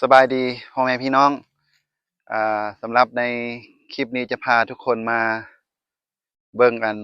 ສະບາຍດີພໍ່ແມ່ພີ່ນ້ອງ ອາ ສຳລັບໃນຄລິບນີ້ຈະພາທຸກຄົນມາເບິ່ງອັນ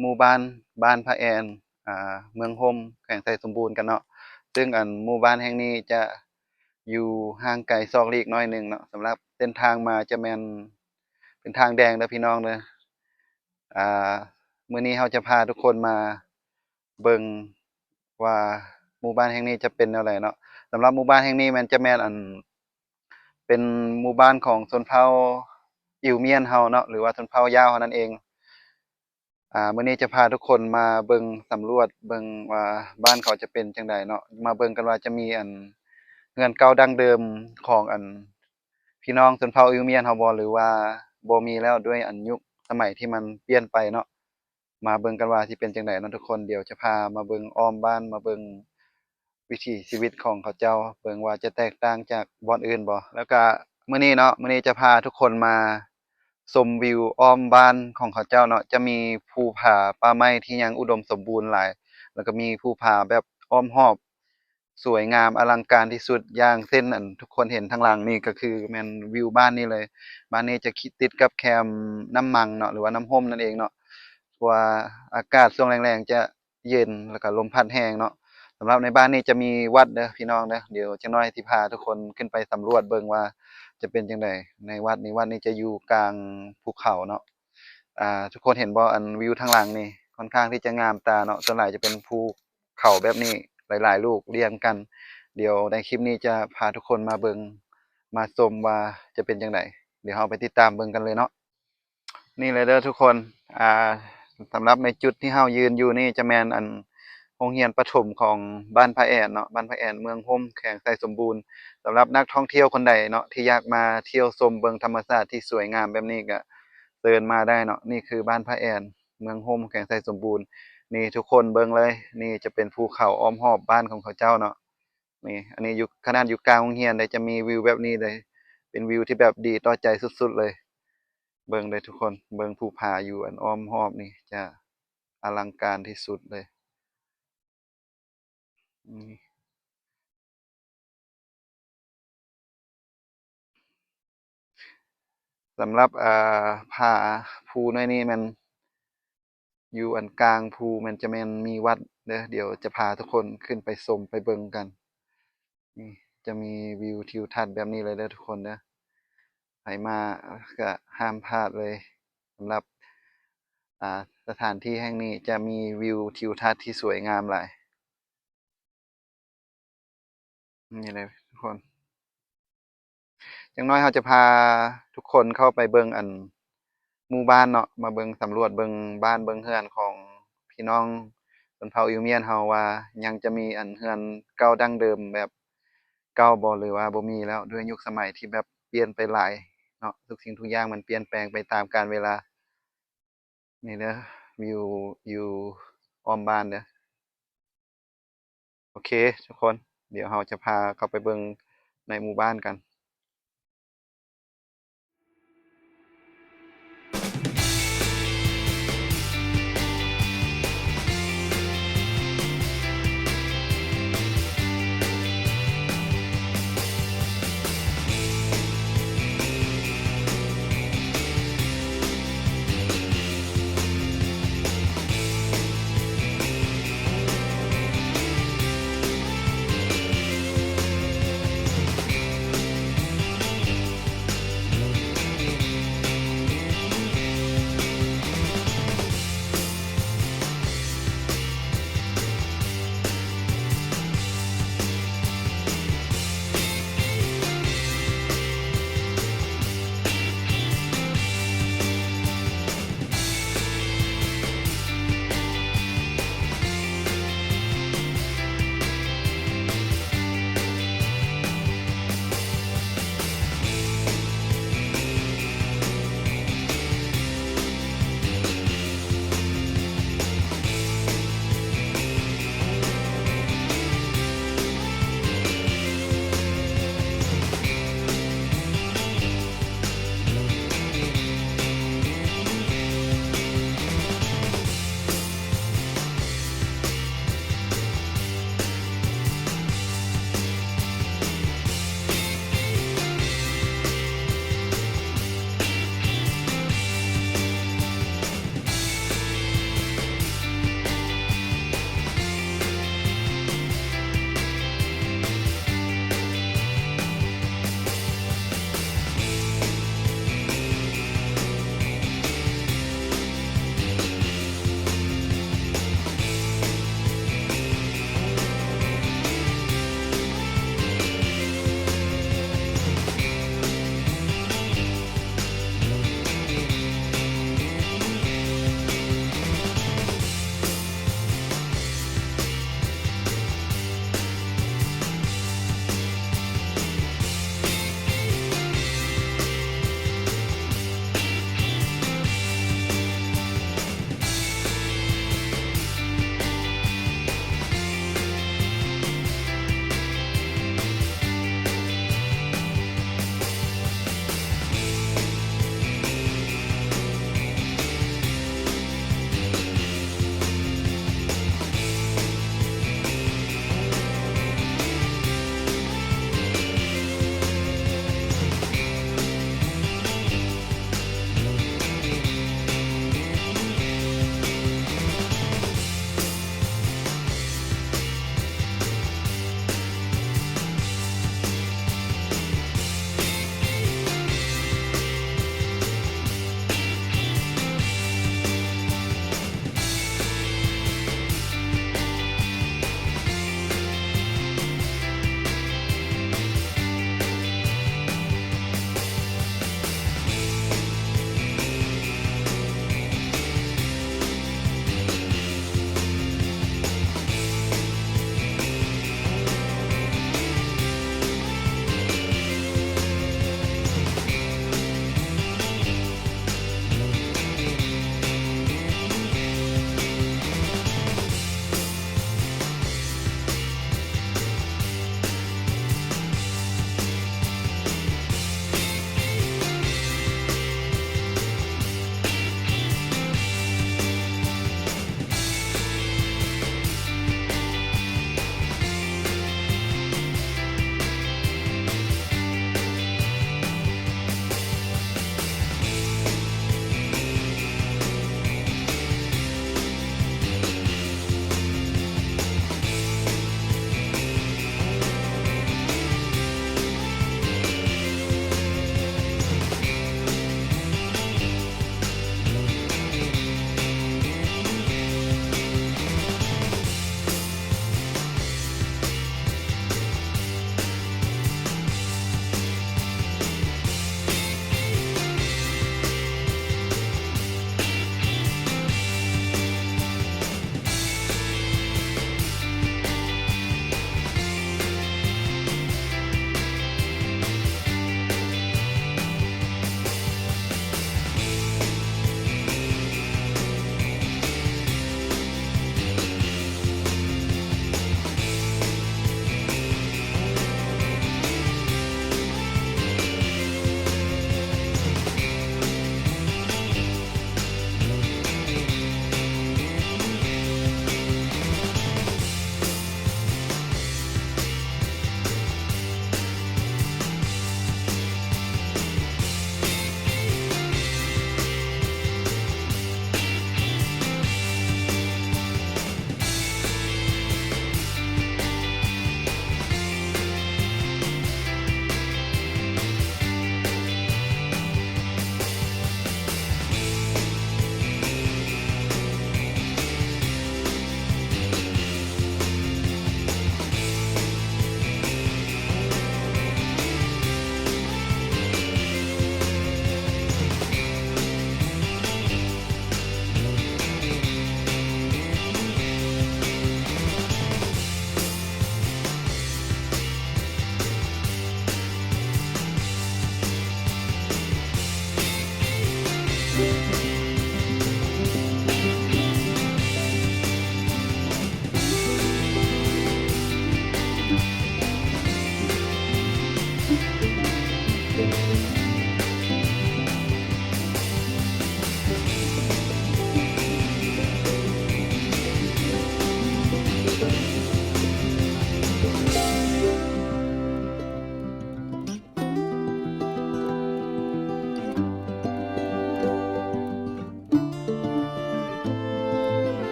ໝູ່ບ້ານ ບ້ານພະແອນ ອາ ເມືອງໂຮມ ແຂວງໄຊສົມບູນກັນເນາະ. ເຊິ່ງອັນໝູ່ບ້ານແຫ່ງນີ້ຈະຢູ່ຫ່າງໄກຊອກຫຼີກໜ້ອຍໜຶ່ງເນາະ. ສຳລັບເສັ້ນທາງມາຈະແມ່ນເປັນທາງແດງເດີພີ່ນ້ອງເດີ. ອາ ມື້ນີ້ເຮົາຈະພາທຸກຄົນມາ ເບິ່ງວ່າໝູ່ບ້ານແຫ່ງນີ້ຈະເປັນແນວໃດເນາະ. ສຳລັບໝູ່ບ້ານແຫ່ງນີ້ແມ່ນຈະແມ່ນອັນ ເປັນໝູ່ບ້ານຂອງຊົນເຜົ່າອິວມຽນເຮົາເນາະ ຫຼືວ່າຊົນເຜົ່າຢາວເຮົານັ້ນເອງ. ອາ ມື້ນີ້ຈະພາທຸກຄົນມາເບິ່ງສຳຫຼວດເບິ່ງວ່າບ້ານເຂົາຈະເປັນຈັ່ງໃດເນາະ. ມາເບິ່ງກັນວ່າຈະມີອັນເຮືອນເກົ່າດັ້ງເດີມຂອງອັນພີ່ນ້ອງຊົນເຜົ່າອິວມຽນເຮົາບໍ່ ຫຼືວ່າບໍ່ມີແລ້ວ ດ້ວຍອັນຍຸກສະໄໝທີ່ມັນປ່ຽນໄປເນາະ. ມາເບິ່ງກັນວ່າຊິເປັນຈັ່ງໃດເນາະທຸກຄົນ. ດຽວຈະພາມາເບິ່ງອ້ອມບ້ານ ມາເບິ່ງວິຖີຊີວິດຂອງເຂົາເຈົ້າ ເບິ່ງວ່າຈະແຕກຕ່າງຈາກບ່ອນອື່ນບໍ່. ແລ້ວກະມື້ນີ້ເນາະ ມື້ນີ້ຈະພາທຸກຄົນມາຊົມວິວອ້ອມບ້ານຂອງເຂົາເຈົ້າເນາະ. ຈະມີພູຜາປ່າໄມ້ທີ່ຍັງອຸດົມສົມບູນຫຼາຍ ແລ້ວກະມີພູຜາແບບອ້ອມຮອບ ສວຍງາມອະລັງການທີ່ສຸດ ຢ່າງເຊັ່ນອັນທຸກຄົນເຫັນທາງຫຼັງນີ້ ກໍຄືແມ່ນວິວບ້ານນີ້ເລີຍ. ບ້ານນີ້ຈະຄິດຕິດກັບແຄມນ້ຳມັງເນາະ ຫຼືວ່ານ້ຳຮົ່ມນັ້ນເອງເນາະ. ເພາະວ່າອາກາດຊ່ວງແລງໆຈະເຢັນ ແລ້ວກໍລົມພັດແຮງເນາະ. ສຳລັບໃນບ້ານນີ້ຈະມີວັດເດີພີ່ນ້ອງເດີ. ດຽວຈັກໜ້ອຍຊິພາທຸກຄົນຂຶ້ນໄປສຳຫຼວດເບິ່ງວ່າຈະເປັນຈັ່ງໃດໃນວັດນີ້. ວັດນີ້ຈະຢູ່ກາງພູເຂົາເນາະ. ອາ ທຸກຄົນເຫັນບໍ່ ອັນວິວທາງຫຼັງນີ້ຄ່ອນຂ້າງທີ່ຈະງາມຕາເນາະ. ສ່ວນຫຼາຍຈະເປັນພູ ເຂົາແບບນີ້ຫຼາຍໆລູກລຽງກັນ. ດຽວໃນຄລິບນີ້ຈະພາທຸກຄົນມາເບິ່ງມາຊົມວ່າຈະເປັນຈັ່ງໃດ. ດຽວເຮົາໄປຕິດຕາມເບິ່ງກັນເລີຍເນາະ. ນີ້ເລີຍເດີທຸກຄົນ ອາ ສຳລັບໃນຈຸດທີ່ເຮົາຢືນຢູ່ນີ້ຈະແມ່ນອັນໂຮງຮຽນປະຖົມຂອງບ້ານພະແອນເນາະ ບ້ານພະແອນ ເມືອງໂຮມ ແຂວງໄຊສົມບູນ. ສຳລັບນັກທ່ອງທ່ຽວຄົນໃດເນາະ ທີ່ຢາກມາທ່ຽວຊົມເບິ່ງທຳມະຊາດທີ່ສວຍງາມແບບນີ້ ກະເຊີນມາໄດ້ເນາະ. ນີ້ຄືບ້ານພະແອນ ເມືອງໂຮມ ແຂວງໄຊສົມບູນ. ນີ້ທຸກຄົນເບິ່ງເລີຍ ນີ້ຈະເປັນພູເຂົາອ້ອມຮອບບ້ານຂອງເຂົາເຈົ້າເນາະ. ນີ້ ອັນນີ້ຢູ່ ຂະໜາດຢູ່ກາງໂຮງຮຽນເດ້ ຈະມີວິວແບບນີ້ເດ້ ເປັນວິວທີ່ແບບດີຕໍ່ໃຈສຸດໆເລີຍ. ເບິ່ງເດີທຸກຄົນ ເບິ່ງພູຜາຢູ່ອັນອ້ອມຮອບນີ້ ຈະອະລັງການທີ່ສຸດເລີຍ. ນີ້ ສຳລັບ ອາ ຜາພູນ້ອຍນີ້ແມ່ນ ຢູ່ອັນກາງພູແມ່ນຈະແມ່ນມີວັດເດີ. ດຽວຈະພາທຸກຄົນຂຶ້ນໄປຊົມໄປເບິ່ງກັນ. ນີ້ຈະມີວິວທິວທັດແບບນີ້ເລີຍເດີທຸກຄົນເດີ. ໃຜມາກະຫ້າມພາດເລີຍ ສຳລັບ ອາ ສະຖານທີ່ແຫ່ງນີ້ຈະມີວິວທິວທັດທີ່ສວຍງາມຫຼາຍ. ນີ້ເລີຍທຸກຄົນ ຢ່າງໜ້ອຍເຮົາຈະພາທຸກຄົນເຂົ້າໄປເບິ່ງອັນໝູ່ບ້ານເນາະ ມາເບິ່ງສຳຫຼວດເບິ່ງບ້ານເບິ່ງເຮືອນຂອງພີ່ນ້ອງຊົນເຜົ່າອິວມຽນເຮົາວ່າ ຍັງຈະມີອັນເຮືອນເກົ່າດັ້ງເດີມແບບເກົ່າບໍ່ ຫຼືວ່າບໍ່ມີແລ້ວ ດ້ວຍຍຸກສະໄໝທີ່ແບບປ່ຽນໄປຫຼາຍເນາະ. ທຸກສິ່ງທຸກຢ່າງມັນປ່ຽນແປງໄປຕາມການເວລາ. ນີ້ເດີ ວິວຢູ່ອ້ອມບ້ານເດີ. ໂອເຄທຸກຄົນ ດຽວເຮົາຈະພາເຂົ້າໄປເບິ່ງໃນໝູ່ບ້ານກັນ.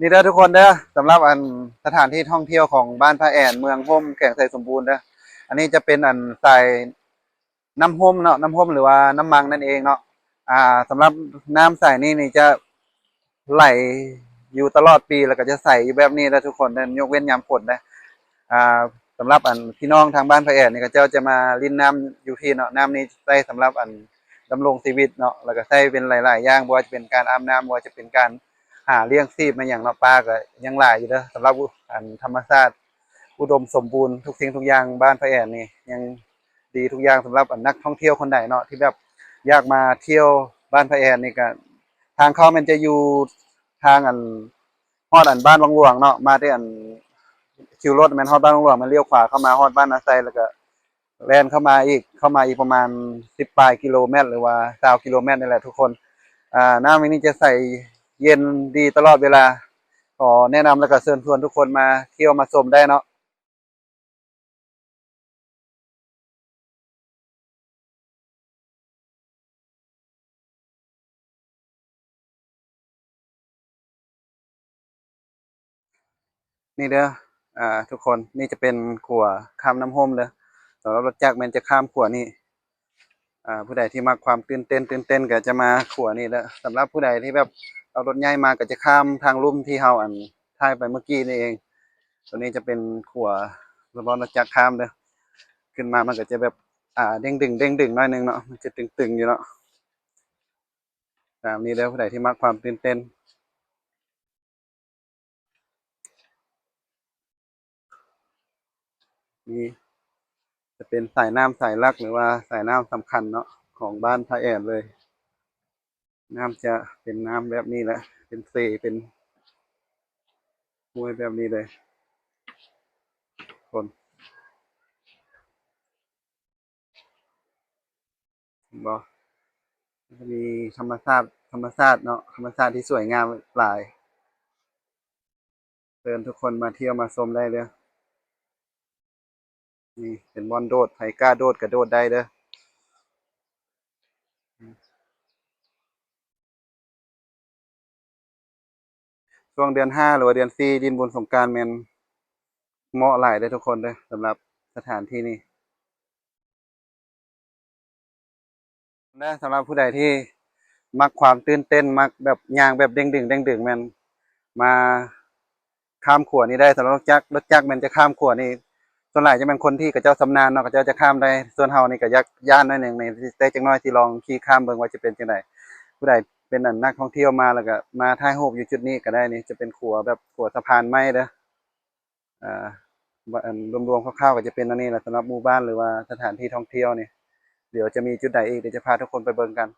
ນີ້ເດີທຸກຄົນເດີ ສຳລັບອັນສະຖານທີ່ທ່ອງທ່ຽວຂອງບ້ານພະແອນ ເມືອງໂຮມ ແຂວງໄຊສົມບູນເດີ. ອັນນີ້ຈະເປັນອັນສາຍນ້ຳໂຮມເນາະ ນ້ຳໂຮມ ຫຼືວ່ານ້ຳມັງນັ້ນເອງເນາະ. ອ່າ ສຳລັບນ້ຳສາຍນີ້ນີ້ຈະໄຫຼຢູ່ຕະຫຼອດປີ ແລ້ວກໍຈະໃສຢູ່ແບບນີ້ເດີທຸກຄົນເດີ ຍົກເວັ້ນຍາມຝົນເດີ. ອ່າ ສຳລັບອັນພີ່ນ້ອງທາງບ້ານພະແອນນີ້ ເຂົາເຈົ້າຈະມາຫຼິ້ນນ້ຳຢູ່ພີ້ເນາະ. ນ້ຳນີ້ໃຊ້ສຳລັບອັນດຳລົງຊີວິດເນາະ ແລ້ວກໍໃຊ້ເປັນຫຼາຍໆຢ່າງ ບໍ່ວ່າຈະເປັນການອາບນ້ຳ ບໍ່ວ່າຈະເປັນການຫາລ້ຽງຊີບມາຫຍັງເນາະ. ປາກໍຍັງຫຼາຍຢູ່ເດີ ສຳລັບ ອັນທຳມະຊາດອຸດົມສົມບູນ ທຸກສິ່ງທຸກຢ່າງ. ບ້ານພະແອນນີ້ຍັງດີທຸກຢ່າງ ສຳລັບອັນນັກທ່ອງທ່ຽວຄົນໃດເນາະ ທີ່ແບບຢາກມາທ່ຽວບ້ານພະແອນນີ້ ກໍທາງເຂົ້າແມ່ນຈະຢູ່ທາງອັນ ຮອດອັນບ້ານວັງຫຼວງເນາະ ມາແຕ່ອັນຄິວລົດແມ່ນຮອດບ້ານວັງຫຼວງ ແມ່ນລ້ຽວຂວາເຂົ້າມາຮອດບ້ານນາໄຊ ແລ້ວກໍແລ່ນເຂົ້າມາອີກ ເຂົ້າມາອີກປະມານສິບປາຍກິໂລແມັດ ຫຼືວ່າຊາວກິໂລແມັດນີ້ແຫຼະທຸກຄົນ. ອ່າ ນ້ຳໃນນີ້ຈະໃສເຢັນດີຕະຫຼອດເວລາ. ຂໍແນະນຳ ແລ້ວກໍເຊີນຊວນທຸກຄົນມາທ່ຽວມາຊົມໄດ້ເນາະ. ນີ້ເດີ ອ່າ ທຸກຄົນ ນີ້ຈະເປັນຂົວຂ້າມນ້ຳໂຮມເດີ. ສຳລັບລົດຈັກແມ່ນຈະຂ້າມຂົວນີ້. ອ່າ ຜູ້ໃດທີ່ມັກຄວາມຕື່ນເຕັ້ນ ຕື່ນເຕັ້ນກໍຈະມາຂົວນີ້ເດີ. ສຳລັບຜູ້ໃດທີ່ແບບເອົາລົດໃຫຍ່ມາ ກໍຈະຂ້າມທາງລຸ່ມທີ່ເຮົາອັນຖ່າຍໄປເມື່ອກີ້ນີ້ເອງ. ຕົວນີ້ຈະເປັນຂົວສຳລັບລົດຈັກຂ້າມເດີ. ຂຶ້ນມາມັນກໍຈະແບບ ອ່າ ເດ້ງດຶງ ເດ້ງດຶງໜ້ອຍໜຶ່ງເນາະ ມັນຈະຕຶງໆຢູ່ເນາະ. ຕາມນີ້ເດີ ຜູ້ໃດທີ່ມັກຄວາມຕື່ນເຕັ້ນ. ນີ້ຈະເປັນສາຍນ້ຳສາຍຫຼັກ ຫຼືວ່າສາຍນ້ຳສຳຄັນເນາະ ຂອງບ້ານພະແອນເລີຍ. ນ້ຳຈະເປັນນ້ຳແບບນີ້ແຫຼະ ເປັນເຊ ເປັນຫ້ວຍແບບນີ້ເລີຍ ຄົນ ເຫັນບໍ່? ມັນຈະມີທຳມະຊາດ ທຳມະຊາດເນາະ ທຳມະຊາດທີ່ສວຍງາມຫຼາຍ. ເຊີນທຸກຄົນມາທ່ຽວມາຊົມໄດ້ເດີ. ນີ້ເປັນບ່ອນໂດດ ໃຜກ້າໂດດກໍໂດດໄດ້ເດີ. ຊ່ວງເດືອນຫ້າ ຫຼືວ່າເດືອນສີ່ ຫຼິ້ນບຸນສົງການແມ່ນເໝາະຫຼາຍເດີທຸກຄົນເດີ ສຳລັບສະຖານທີ່ນີ້. ແລະ ສຳລັບຜູ້ໃດທີ່ມັກຄວາມຕື່ນເຕັ້ນ ມັກແບບຍ່າງແບບເດ້ງດຶງ ເດ້ງດຶງ ແມ່ນມາຂ້າມຂົວນີ້ໄດ້. ສຳລັບລົດຈັກ ລົດຈັກແມ່ນຈະຂ້າມຂົວນີ້ ສ່ວນຫຼາຍຈະແມ່ນຄົນທີ່ເຂົາເຈົ້າຊຳນານເນາະ ເຂົາເຈົ້າຈະຂ້າມໄດ້. ສ່ວນເຮົານີ້ກໍຢາກຢ້ານໜ້ອຍໜຶ່ງນີ້ ແຕ່ຈັກໜ້ອຍຊິລອງຂີ່ຂ້າມເບິ່ງວ່າຈະເປັນຈັ່ງໃດ. ຜູ້ໃດເປັນອັນນັກທ່ອງທ່ຽວມາ ແລ້ວກໍມາຖ່າຍຮູບຢູ່ຈຸດນີ້ກໍໄດ້. ນີ້ຈະເປັນຂົວແບບຂົວສະພານໄມ້ເດີ. ອ່າ ອັນລວມໆ ຄ່າວໆ ກໍຈະເປັນອັນນີ້ແຫຼະ ສຳລັບໝູ່ບ້ານ ຫຼືວ່າສະຖານທີ່ທ່ອງທ່ຽວນີ້. ດຽວຈະມີຈຸດໃດອີກ ດຽວຈະພາທຸກຄົນໄປເບິ່ງກັນ.